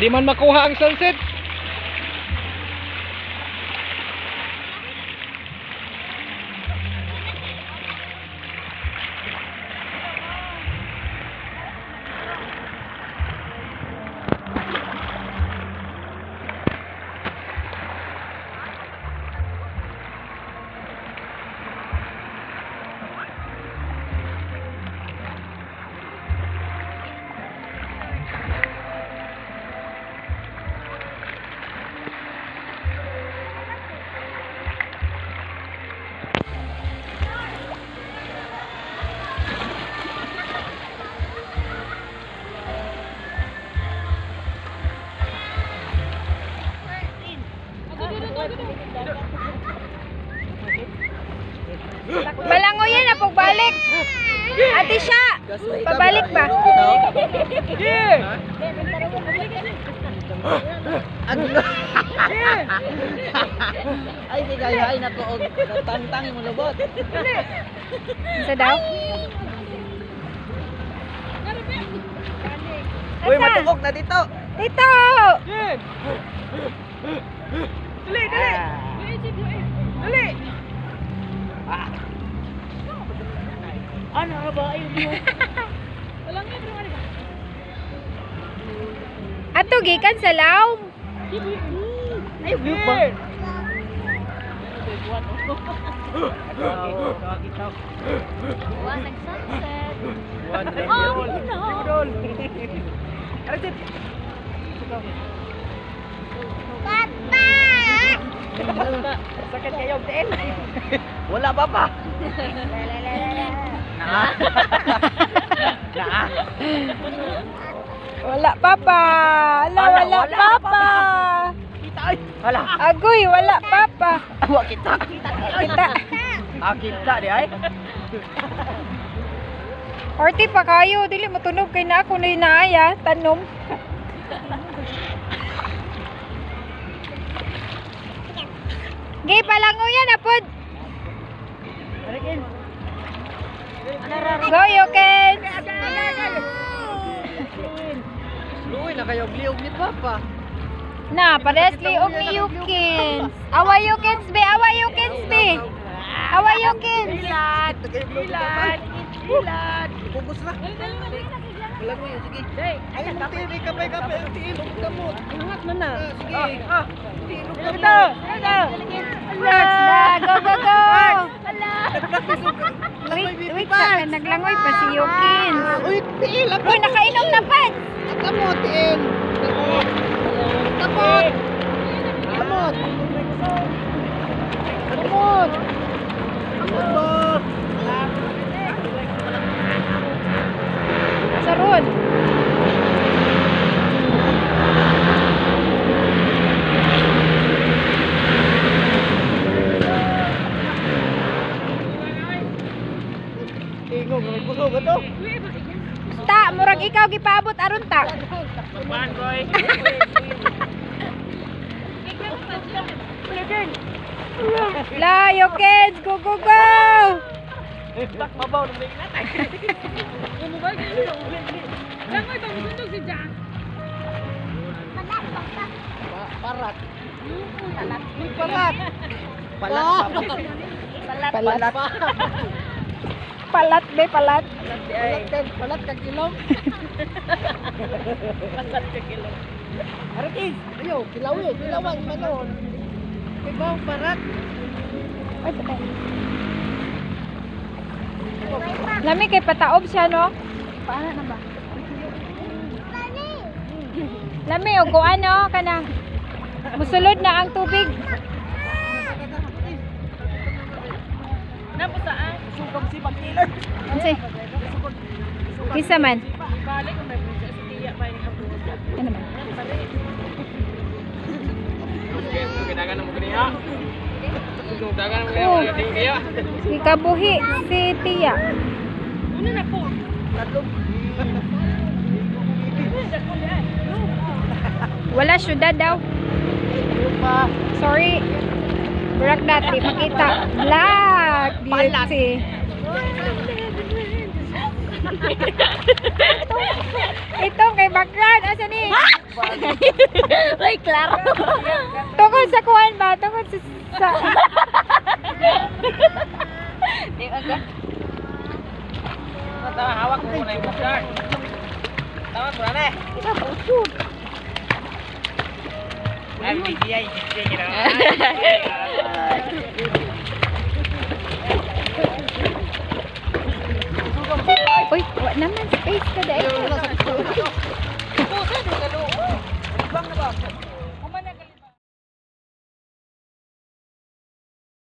Di man makuha ang sunset. Balangoy na pagbalik. Ate siya, pabalik ba? Yeah! Ay, sige, ay, nako, og tangtang imong lubot. Isa daw? Uy, Asa? matuok na dito. Dito! Yeah! Dali, dali! Dali! Ano ba ay Ato gikan sa lawm. Ay, view ba? Oh, no! Sakit kayo tiil. Wala pa pa. Naa. Naa. Wala papa. Ala, Ala, wala, wala, papa. Kita ay. Hala. Agoy, wala papa. Wa kita. Kita. Ah, kita di ay. Orti pa kayo, dili matunog kay na ako na inaaya, tanom. Gay palangoy yan apod. Go Yukens. Luoy na kayo liog ni papa. Na, parehas liog ni Yukens. Awa Yukens be, awa Yukens be. Awa Yukens. Ilan. Ilan. Ilan. Focus na. Wala mo yun, sige. Ay, ang tiil, kapay kapay ang tiil, ug kamot. Angat na na. Sige. Ah, tiil ug kamot. Na, go go go. Nagpractice og Wait, wait sa naglangoy pa si Yukens. Uy, tiil ang Uy, nakainom na pa. kamot, tiil. Kamot. Kamot. Kamot. Kamot ba? Saron. Tingog, may puso ba to? Ta, murag ikaw gipaabot aron ta. La, Yukens, go go go. Bak mabaw ng may natay. Parat. Uy, parat. Palat. Palat. Palat. Palat be, palat. Palat kag palat kag ilong. Palat kag ilong. Aratis, ayo, kilawi, kilawan manon. Ibaw parat. Ay, patay. Lami kay pataob siya no? Paano na ba? Lami og kuan no kanang musulod na ang tubig. Sugam si pagkiller. Unsay? Kinsa man? Ano man? Oh. Ikabuhi si Tia. Wala syudad daw. Sorry. Burak dati makita. Black beauty. Ito kay background. Asa ni? Ay, klaro. Tungkol sa kuwan ba? Tungkol sa Di ba ka? Tama, hawak mo muna yung start. Tama mo na eh. Ikaw, puso. Ay, BGI, BGI gina. Uy, wa naman space ka dahil. Ibang na ba?